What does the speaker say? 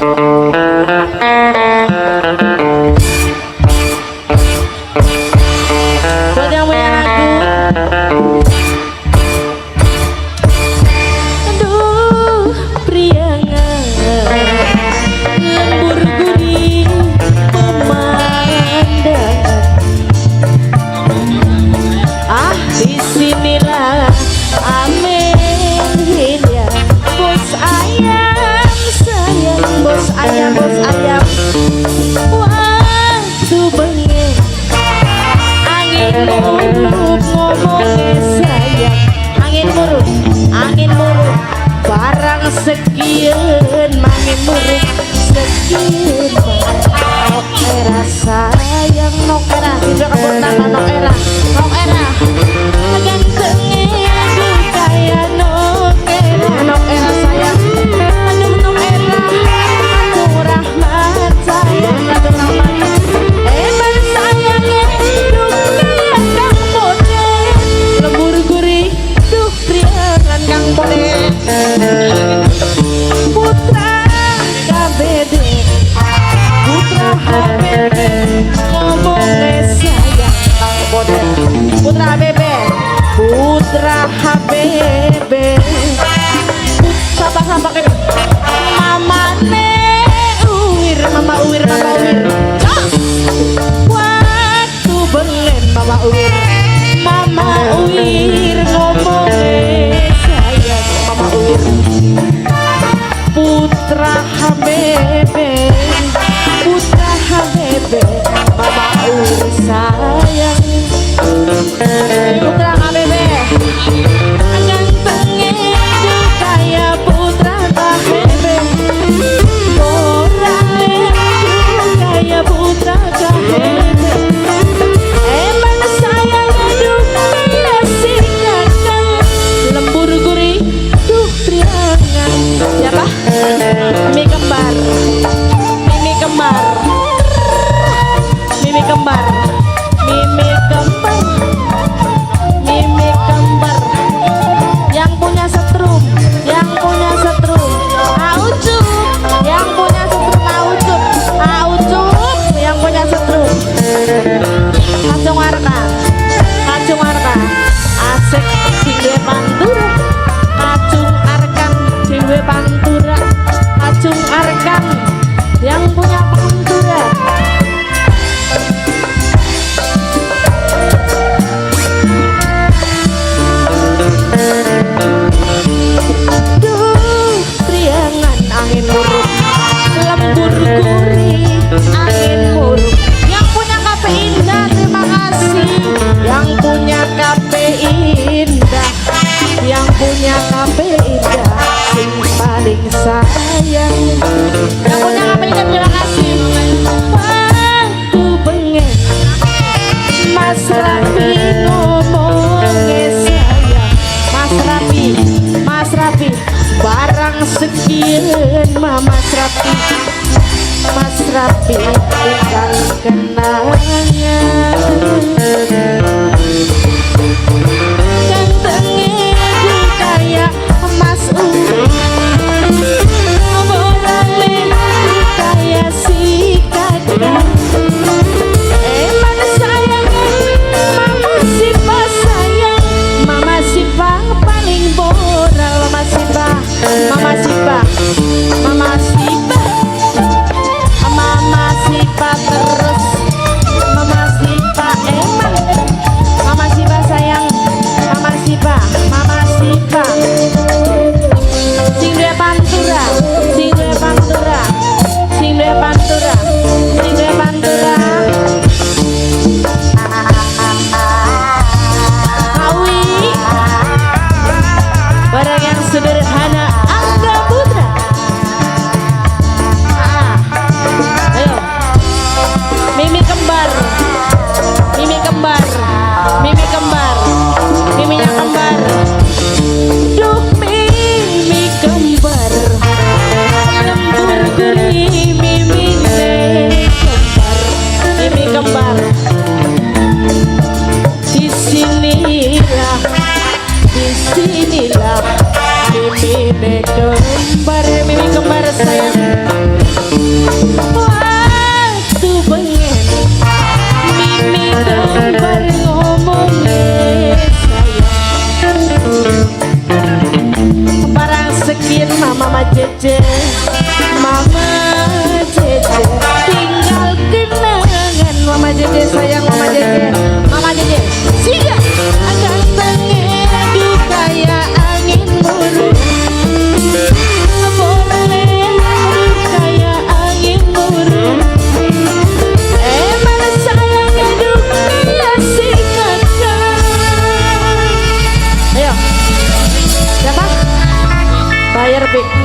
Buat yang punya lagu. Aduh, priangan lembur gurih pemandangan. Ah, disinilah amin ya. Bos ayam sayang, bos ayam, bos ayam. Waktu bengi angin murub ngomongnya sayang. Angin murub, angin murub. Barang sekian mangin murub sekian. Nok era sayang, nok era. Tidak kebun nama nok era, nok era. Gantengnya aduh kayak nok era, nok era sayang. Aduh nok era, aduh rahmat sayang, aduh rahmat. Eman sayangnya duh kayak Kang Bodet. Lembur gurih duh priangan Kang Bodet. Putra KBD, Putra HBB ngomongnya sayang Kang Bodet. Putra HBB, Putra HBB. Siapa siapa ini? Mamane Uwir, Mama Uwir, Mama Uwir. Jos. Waktu bengen Mama Uwir, Mama Uwir ngomongnya sayang Mama Uwir. Putra HBB, Putra HBB, Mama Uwir sayang. Putra HBB, gantengnya aduh kayak Putra HBB. Orangnya aduh kayak Putra HBB. Emang sayang aduh kayak si kakang. Lembur gurih duh priangan. Siapa? Mimi kembar, Mimi kembar, Mimi kembar, Mimi kembar, Mimi kembar. Yang punya setrum, yang punya setrum, Aucup, yang punya setrum Aucup, Aucup, yang punya setrum. Kacung Arka, Kacung Arka, asik dhewe pantura, Kacung Arkan dhewe pantura, Kacung Arkan yang punya pantura. Duh, priangan angin murub, lembur gurih angin murub. Yang punya kafe indah terima kasih. Yang punya kafe indah, yang punya kafe indah, sing paling sayang. Yang punya kafe indah terima kasih. Waktu bengen Mas Rapi ngomongnya sayang. Mas Rapi, Mas Rapi, barang sekian Mas Rapi, Mas Rapi tinggal kenangan. Gantengnya aduh kayak Mas Uwir, orangnya aduh kayak si kakak. Emang sayangnya Mama Sipa sayang, Mama Sipa paling boral. Mama Sipa, Mama Sipa, Mama Sipa, Mama Sipa terus, Mama Sipa emang. Skin Mama Mama Jeje, Mama Jeje, tinggal kenangan. Mama Jeje sayang, Mama Jeje, Mama Jeje siga gantengnya aduh kayak angin murung. Boleh aduh kayak angin murung. Eh, mana sayang aduh kayak si kakak. Ayo, siapa? Bayar Big.